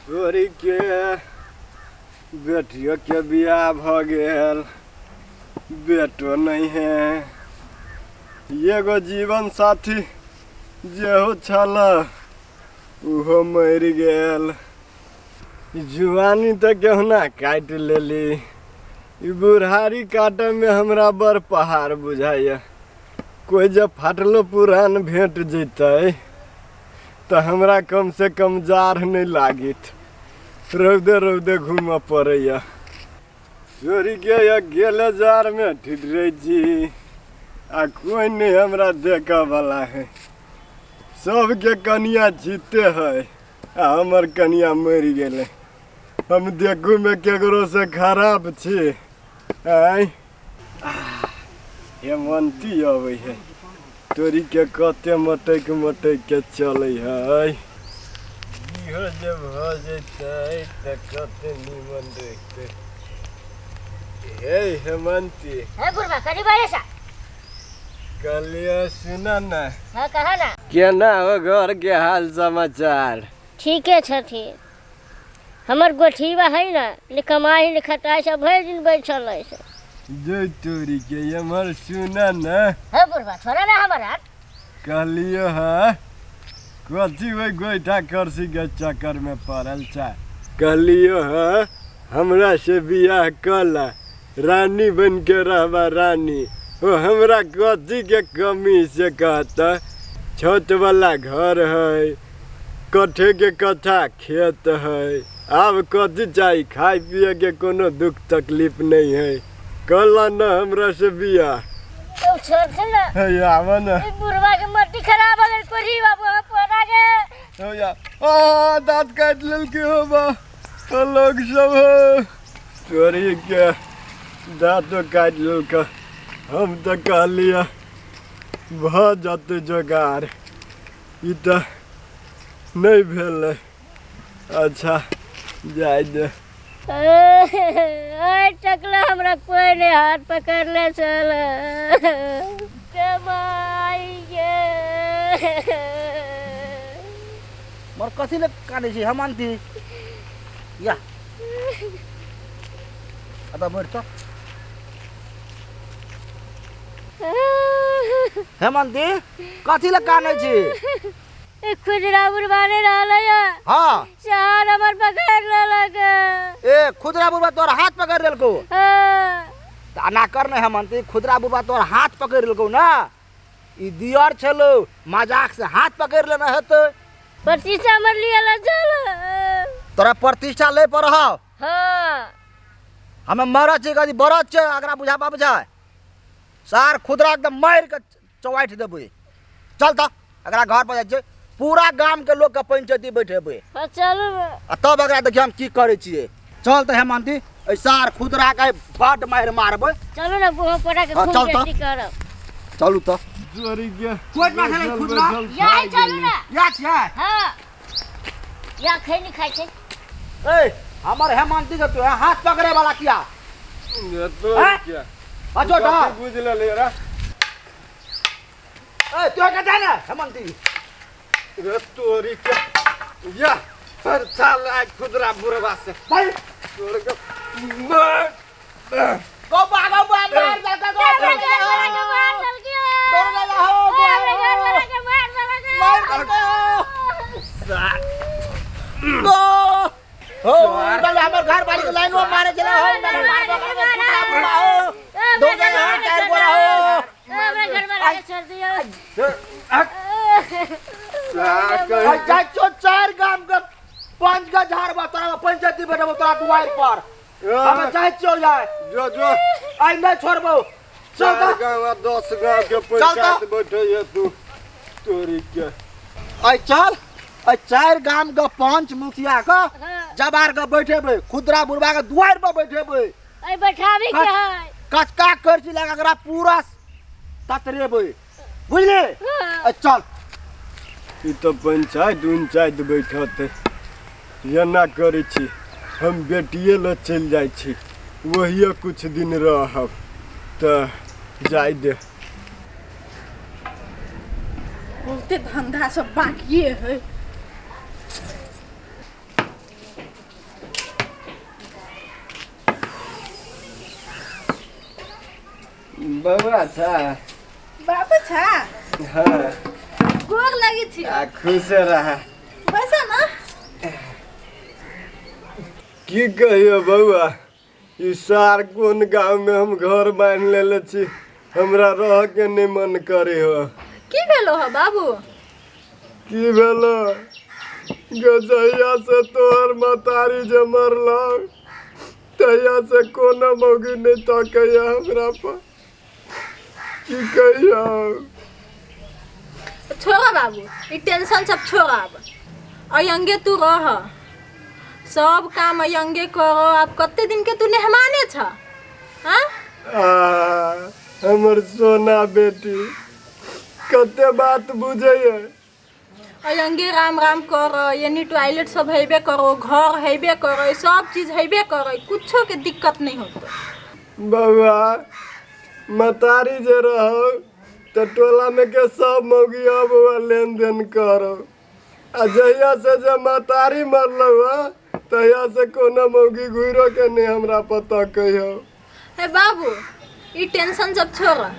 तोरीके बेटियोके बियाह भऽ गेल, बेटो नहि है। एगो जीवन साथी जेहो छल ओहो मरि गेल। जुआनी तऽ केहुना काटि लेली, ई बुढ़ारी काटऽमे हमरा बड़ पहाड़ बुझाइए। कोइ जब फाटलो पुरान भेट जैतै तऽ हमरा कमसँ कम जाड़ नहि लागित। रौदे रौदे घूमऽ पड़ैए। चोरीके गेले जाड़मे ठिठरै छी आ कोइ नहि हमरा देखऽवला है। सबके कनिया जीते है आ हमर कनिया मरि गेलै। हम देखूमे केकरोसँ खराब छी? आँय, हेमन्ती अबै है। तोरीके कते मटैक मटैक के चलै है। इहो जे भऽ जेतै तऽ कते नीमन रहितै। हे हेमन्ती। हे बुढ़बा, कथी बाजै छ? कहलियै सुन ने। हाँ, कहा ना। केना हो घर के हाल समाचार? ठीके छथिन। हमर गोठीबा है ना, ने कमाई ने खटाई, सब भरि दिन बैठल है से। जो तोरी के, एम्हर सुन ने। हे बुढ़बा, छोड़ा ना हमर हाथ। कहलियो है कथी ओहि गोइठा करसी के चक्कर में पड़ल छै? कहलियो है हमरा से बियाह कऽ ला, रानी बन के रहबा रानी। ओ हमरा कथी के कमी से कहता? छत वाला घर है, कट्ठे के कट्ठा खेत है, आब कथी चाही? खाय पिए के कोनो दुख तकलीफ नहीं है। कहला न हमरा से बियाह। तो छोड़ दे ना। हे आब न। ई बुढ़वा के मट्टी खराब हो गेल। कोठी बाबू, हम पोरा के हो या आ दाँत काटि लेलकै हो बा। ओ लोग सब हो तोरी के दाँतो काटि लेलकै। हम तऽ कहलियै भऽ जेतै जोगाड़, ई तऽ नहि भेलै। अच्छा जाय दे। आइ टकला हमरा कोई नहीं हाथ पकड़ले छल कमाई गे। मर कथी ले कानै छी हेमन्ती? या एतऽ बैठ तऽ। हेमन्ती, कथी ले कानै छी? एक खुदरा बुढ़वा नहि रहलै। हाँ। शहर हमर पकड़ लेलक। ए खुदरा बुढ़वा तोर हाथ पकड़ लेलको? हाँ। तऽ एना कर ने हेमन्ती, खुदरा बुढ़वा तोर हाथ पकड़ लेलको ना, ई दियर छलो, मजाक से हाथ पकड़ लेने हेतै। प्रतिष्ठा हमर लियल चल। तोरा प्रतिष्ठा ले पर रहो। हाँ। हमे मरद छी कथी बरद छै? अगरा बुझापा बुझाय सार खुदरा एकदम मारि के चौवाटि देबै। चल तऽ एकरा घर पर जाइ छियै, पूरा गाम के लोग के पंचायती बैठेबै। हाँ, चलू ने। आ तब एकरा देखियै हम की करै छियै। चल तऽ हेमन्ती, एहि सार खुदरा के बड मारि मारबै। चलू ने, मुँह पर के हाँ, खूब चल तऽ। बेइज्जती करब। चलू तऽ। चोरी के कोट में छलै खुदरा। या चलू ने। या छियै। हाँ, या खैनी खाइ छै। ए हमर हेमन्ती के तू हाथ पकड़े वाला किया? तो हैं? क्या अच्छा डर बुझ लेले रे? ए तू के जा ने हेमन्ती। रे तोरी के, या पर चल आइ खुदरा बुढ़वा से। भाई तोर के गो बा गो बा मार दे गो हमरा घर वाला के मार देलकै। दौड़ जा हो। हमरा घर वाला के मार देलकै। मार देलकै गो हो। बल हमर घर बाड़ी के लाइनो मारे चला हो। मार खुदरा बुढ़वा हो, दौड़ जा हो, चार गोरा हो। हमरा घर वाला के छोड़ दियौ। अच्छा चो, चार गाम के पंच का झाड़ बा, तोरा पंचायती बैठबो तोरा दुआर पर। हम चाहे छियौ जाय। जो जो। आइ नहि छोड़बौ। चल चार तऽ। गाँव आ 10 गाँव के पंचायत बैठे है तू तोरी के। आइ चल, आइ चार गाम के पंच मुखिया के हाँ। जबार के बैठेबै, खुदरा बुढ़वा के दुआर पर बैठेबै। अइ बैठाबी के है? कचका करची लगा एकरा पूरा ततरेबै, बुझली? हाँ। आइ चल। ई तऽ पंचायत उंचायत बैठत। एना करै छी, हम बेटिए लऽ चलि जाइ छी, वहिए कुछ दिन रहब। तऽ जाय दे। बहुते धंधा सब बाकिए है। बौआ छा। बाबू छा। हाँ। गोर लगी छी। आ खुश रह। बैसा ना। की कहियो बौआ, ई सार कोन गाँव में हम घर बान्हि लेले छी, हमरा रह के नहीं मन करे हो। की भेलो हो बाबू? की भेलो गजैया से तोहर मतारी जे मरलो तहिया से कोनो मौगी नहीं तकैया हमरा पर। की कहियो? छोड़ा बाबू, ई टेंशन सब छोड़ा। अब अयंगे तू रह, सब काम अयंगे करो। अब कते दिन के तू मेहमाने छ? हाँ? आ, हमर सोना बेटी कते बात बुझैया। अयंगे राम राम कर, यानी टॉयलेट सब हेबे करो, घर हेबे करो, सब चीज हेबे करो, कुछो के दिक्कत नहीं होतो। बउआ मतारी जे रहो तो टोला में के सब मौगी बउआ लेन देन करो, आ जहिया से जे मतारी मरलो तहिया से कोनो मौगी घुरो के नहीं हमरा पता कहियो। हे बाबू, ई टेंशन सब छोड़,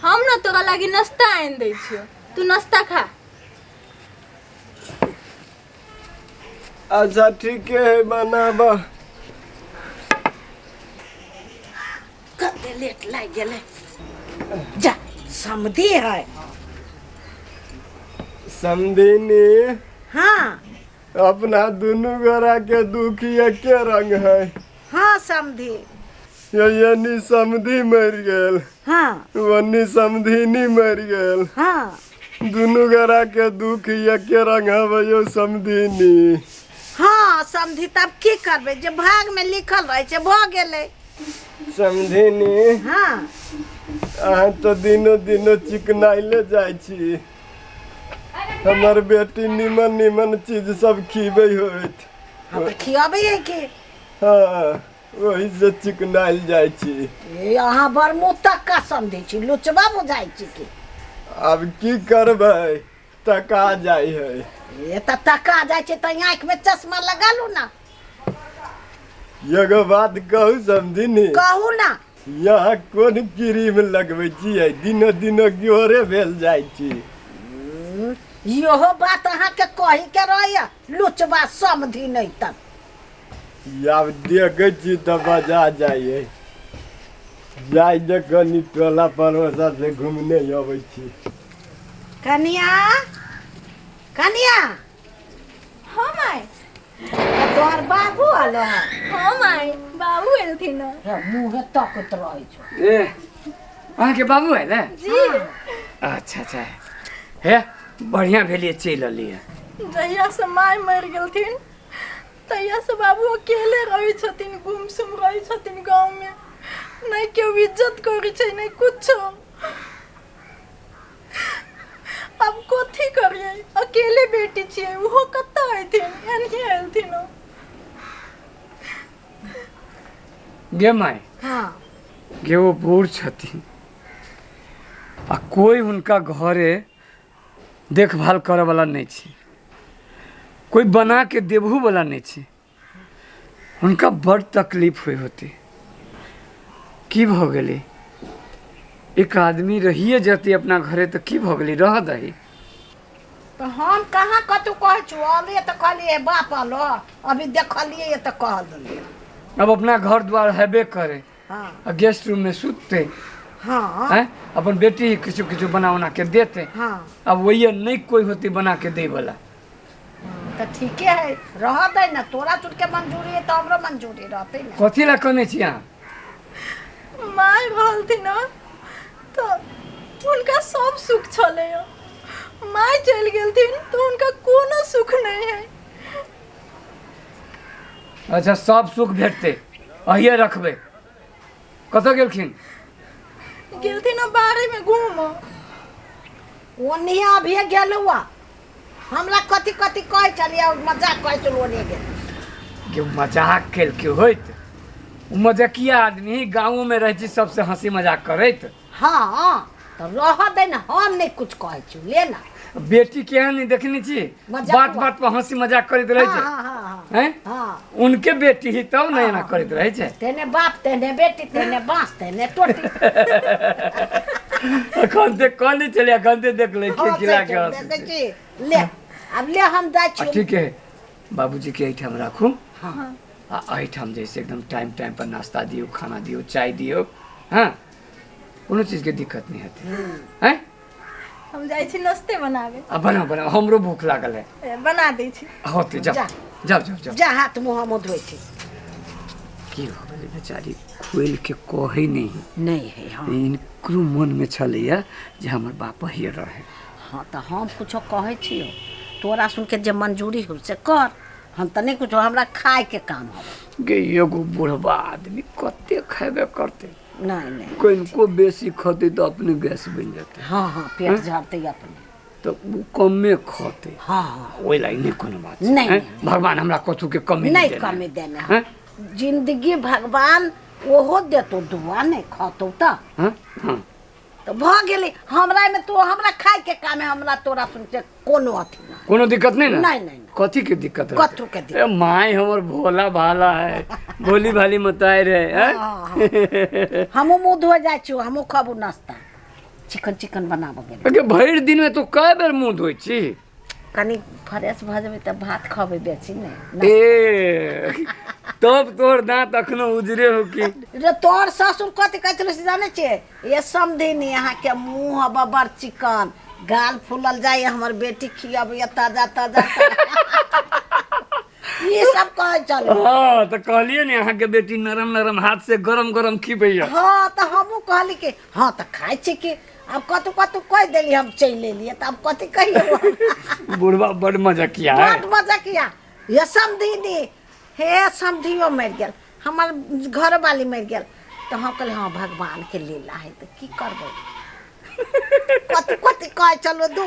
हम ना तोरा लागी नाश्ता आनि दै छियो, तू नाश्ता खा। अच्छा ठीक है, बनाबा। कते लेट लागि गेलै। जा समधी है। समधिनी। हाँ। अपना दुनू गोरा के दुखी एके रंग है। हाँ समधी। ये समधी मर गेल। हाँ। वन्नी समधिनी मर गेल। हाँ। दुनू गोरा के दुख एके रंग है यो समधिनी। हाँ समधी, तब की करबै, जे भाग में लिखल रहै छै भऽ गेलै। समधिनी। हाँ। अहाँ तो दिनो दिनो चिकनाइले जाइ छी, हमर बेटी निमन निमन चीज सब खिबै होइत। हाँ तऽ खियाबै है की? हाँ, ओही से चिकनाइल जाइ छी। ए अहाँ बड़ मुँह तक्का समझै छी, लुचबा बुझाइ छी की? आब की करबै, तका जाइ है। ए तऽ तका जाइ छै तऽ आँखिमे चश्मा लगा लू ना। एगो बात कहू समधिनी? कहू ना। यहाँ कोन क्रीम लगबै छियै, दिनो दिनो गोरे भेल जाइ छी। इहो बात अहाँके कही के रहैया, लुचबा समझी नहीं तब। आब देखै छी तऽ बजा जाइए, जाइ जे कनि टोला पड़ोसा से घूमने अबै छी। कनिया, कनिया। हाँ माय। तोहर बाबू आलो? हाँ माय, बाबू एलथिन। मुँहे तकैत रहै छौ। ए अहाँके बाबू आयल? जी। अच्छा अच्छा, हे बढ़िया भेलिए चलि अलियै। जहिया से माय मरि गेलथिन तहिया से बाबू अकेले रहै छथिन, गुमसुम रहै छथिन गाँव में, नहीं केओ इज्जत करै छै नहीं कुछो। अब कथी करियै, अकेले बेटी छियै, ओहो कतऽ अयथिन, एनहिये एलथिन। गे माय। हाँ। गे ओ बूढ़ छथिन आ कोई हुनका घरे देखभाल करऽ वाला नहि छै, कोई बना के देबहु वाला नहि छै, हुनका बड़ तकलीफ होइ होतै। की भऽ गेलै, एक आदमी रहिए जतै अपना घरे तऽ की भऽ गेलै, रह दही। तऽ हम कहाँ कतहु कहै छु, अलियै तऽ कहलियै बाप अलो, अभी देखलियै तऽ कहलियै। अब अपना घर द्वार हेबे करे। हाँ। आ गेस्ट रूम में सुतते। हाँ। हैं, अपन बेटी किछु किछु बना उना के देते। हाँ। अब वही नहीं कोई होती बना के दे वाला। तऽ ठीके है, रह दे ना, तोरा चुट के मंजूरी है तो हमरो मंजूरी रहते ना। कथी ला कहने छी अहाँ? माय रहलथिन तऽ हुनका सब सुख छलै, माय चलि गेलथिन तऽ हुनका कोनो सुख नहीं है। अच्छा सब सुख भेटतै, अहिए रखबै। कतऽ गेलखिन? गेलथिन बाड़ी में घूमऽ। ओन्हिए अभिये गेलहुँ, हमरा कथी कथी कहै छलियै, मजाक कहै छलहुँ, ओन्हिए गेल। के मजाक केलकै होइत, ओ मजकिया आदमी गाँवो में रहै छी सबसे हंसी मजाक करैत। हाँ तऽ रह दे ना, हम नहीं कुछ कहै छी, ले ना। बेटी केहन नहीं देखने छी, मजाक बात बात पर हंसी मजाक करैत रहै छै। हाँ, हाँ, हाँ। हैं हाँ उनके बेटी ही तब ने एना करैत रहै छै। तेने बाप तेने बेटी तेने बाँस तेने टोटी। अखन ते कहने छलियै, अखन ते देखलै खिलखिला के हँसै देखै छै। छी ले आब ले हम जाइ आ छी। ठीक है, बाबूजी के एहिठाम राखू। हाँ आ एहिठाम जैसे एकदम टाइम टाइम पर नाश्ता दियौ, खाना दियौ, चाय दियौ। हाँ कोनो चीजके दिक्कत नहीं हेतै। हैं हम जाइ छी नाश्ते बनाबे। आ बनाउ बनाउ, हमरो भूख लागल है। ए, बना दै छी। होते जाओ। जा। जाओ जाओ जाओ। जा हाथ मुँह हम धोइ छी। की भऽ गेलै बेचारी, खोलि के कहै नहि। नहीं है। हाँ इनकरो मनमे छलैया जे हमर बाप ही रहे। हाँ तऽ हम कुछो कहै छियौ, तोरा सुनके जे मंजूरी हो से कर, हम तऽ नहि कुछो, हमरा खायके काम हो। गे एगो बुढ़बा आदमी कते खेबे करतै? नहीं नहीं, कनिको बेसी खतै तऽ अपने गैस बनि जेतै। हाँ हाँ पेट झड़तै अपने। तऽ ओ कमे खतै। हाँ हाँ ओहि लागि नहि कोनो बात छै। नहि, हैं? नहि। भगवान हमरा कथू के कमी नहीं देने। कमी देने। हैं? जिंदगी भगवान ओहो देतो दुआ, नहीं खतौ तऽ। हाँ हाँ तऽ भऽ गेलै। हमरा मे तो हमरा खायके काम है, हमरा तोरा सुनके कोनो अथी नहीं। कोनो दिक्कत नहीं ना? नहीं, नहीं, नहीं। कथी के दिक्कत रहतै? कथू के दिक्कत? ए माय हमर भोला भाला है, भोली भाली मताय रहे हैं? हाँ, हाँ। हमहूँ मुँह धोए जाइ छियौ, हमहूँ खबू नाश्ता, चिकन चिकन बनाबऽ गेलै। अगे भरि दिन में तो कए बेर मुंह धोइ छी? कनी फ्रेश भऽ जेबै तऽ भात खबै बेसी नहि। ए तब तोहर दांत अखनो उजरे हो की? रे तोहर ससुर कथी कहै छलै से जानै छियै? ये समधिनी अहाँके मुँह हबऽ बड़ चिकन, गाल फूलल जाइए, हमर बेटी खियबैए ताजा ताजा, ई सब कहै छलै। हाँ तऽ कहलियै ने अहाँके बेटी नरम नरम हाथ से गरम गरम खिबैया। हाँ तऽ हमहूँ कहली कि हाँ तऽ खाइ छी कि आब कतहु कतहु कहि देली, हम चलि एलियै तऽ आब कथी कहियौ। बुढ़बा बड़ मजकिया है। बड मजकिया। ये समधिनी, हे समधियो मरि गेल, हमर घरवाली मरि गेल, तऽ हम कहली हाँ भगवान के लीला है तऽ की करबै। कथी कथी कहै छलहुँ दू।